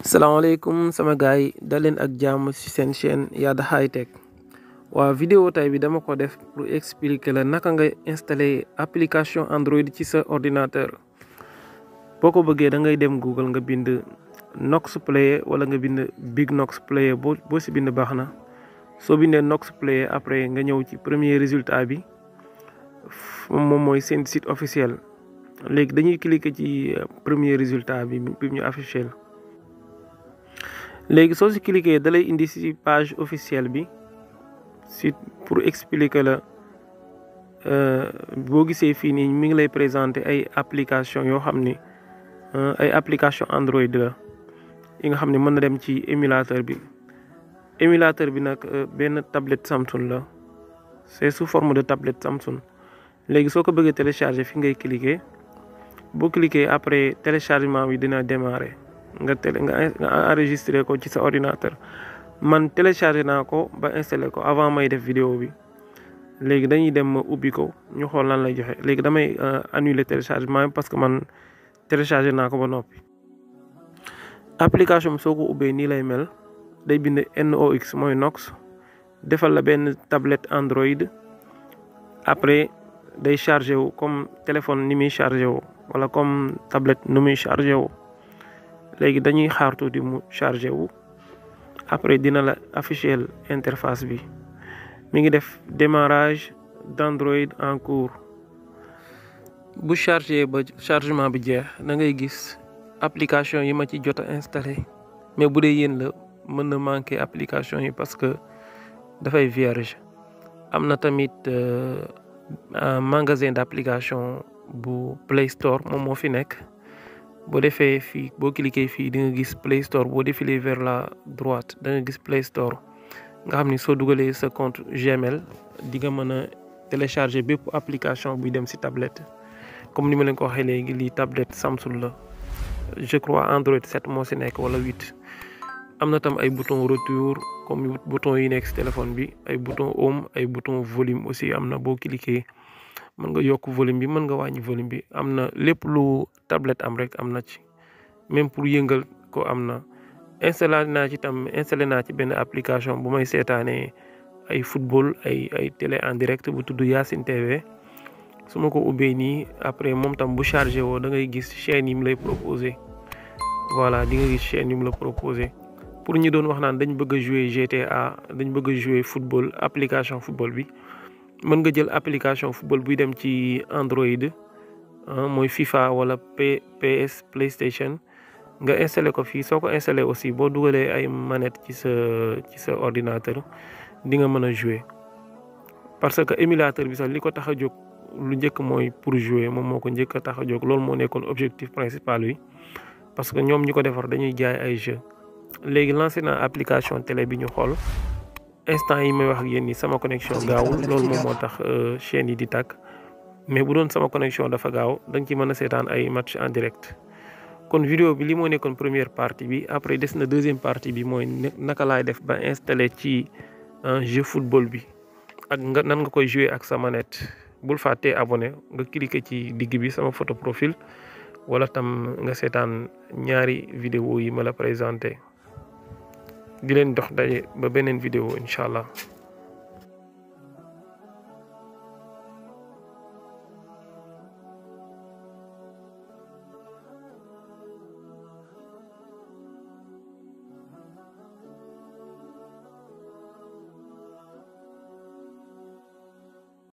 salaamaaleykum sama gars yi daleen ak jàmm ci seen chaîne Yada High Tech waa vidéo tay bi dama ko def pour expliquer la naka nga installer application Android ci sa ordinateur boo ko bëggee da ngay dem Google nga bind Nox Player wala nga bind Big Nox Player boo ci bind baax na soo bindee Nox Player après nga ñëw ci premier résultat bi moom mooy seen site officiel léegi dañuy cliquer ci premier résultat bi ñu affiché léegi soo si cliquer da lay indi si page officielle bi si pour expliquer la boo gisee fii nii mi ngi lay présenter ay application yoo xam ni ay application Android la yi nga xam ne mën na dem ci émulateur bi nag benn tablette Samsung la c'est sous forme de tablette Samsung léegi soo ko bëggee télécharger fi ngay cliquer boo cliquer après téléchargement bi dina démarrer nga enregistré ko ci sa ordinateur man téléchargé naa ko ba installé ko avant may def vidéo bi léegi dañuy dem ubbi ko ñu xool lan lay joxe léegi damay annuler téléchargement parce que man téléchargé naa ko ba noppi. application bi soo ko ubbee nii lay mel day bind NOx mooy Nox defal la benn tablette Android après day chargé wu comme téléphone ni muy chargé wu wala comme tablette nu muy chargé wu. léegi dañuy xaar tuuti mu chargé wu après dina la afficher interface bi mi ngi def démarrage d'Android en cours bu chargé ba chargement bi jeex da ngay gis application yi ma ci jot a installé mais bu dee yéen la mën na manquer application yi parce que dafay vierge am na tamit magasin d'application bu Play Store moom moo fi nekk. boo defee fii boo cliquer fii di nga gis Play Store boo défiler vers la droite da nga gis Play Store nga xam ni soo dugalee sa compte Gmail di nga mën a télécharger bépp application buy dem ci tablette comme ni ma leen ko waxee léegi lii tablette Samsung la je crois Android 7 moo ci nekk wala 8 am na tam ay bouton retour comme bouton yi nekk ci téléphone bi ay bouton home ay bouton volume aussi am na boo cliquer mën nga yokk volume bi mën nga wàññi volume bi am na lépp lu tablette am rek am na ci même pour yëngal ko am na installé naa ci benn application bu may seetaanee ay football ay télé en direct bu tudd Yacine TV su ma ko ubbee nii après moom tam bu chargé woo da ngay gis chaîne yi mu lay proposé voilà di nga gis chaîne yi mu la proposé pour ñi doon wax naan dañ bëgg a jouer GTA dañ bëgg a jouer football application football bi mën nga jël application football buy dem ci Android mooy FIFA wala PS PlayStation nga installé ko fii soo ko installé aussi boo dugalee ay manette ci sa ordinateur di nga mën a jouer parce que émulateur bi sax li ko tax a jóg lu njëkk mooy pour jouer moom moo ko njëkk a tax a jóg loolu moo nekkoon objectif principal bi parce que ñoom ñi ko defar dañuy jaay ay jeux léegi lancé naa application télé bi ñu xool. instant yi may wax ak yéen ni sama connexion gaawul loolu moom moo tax chaîne yi di tàkk mais bu doon sama connexion dafa gaaw da nga ci mën a seetaan ay match en direct kon vidéo bi li moo nekkoon première partie bi après des na deuxième partie bi mooy naka laay def ba installé ci jeu football bi ak nan nga koy jouer ak sa manette bul fàttee abonné nga cliquer ci digg bi sama photo profil wala tam nga seetaan ñaari vidéo yi ma la présenté di leen dox daje ba beneen vidéo incha allah.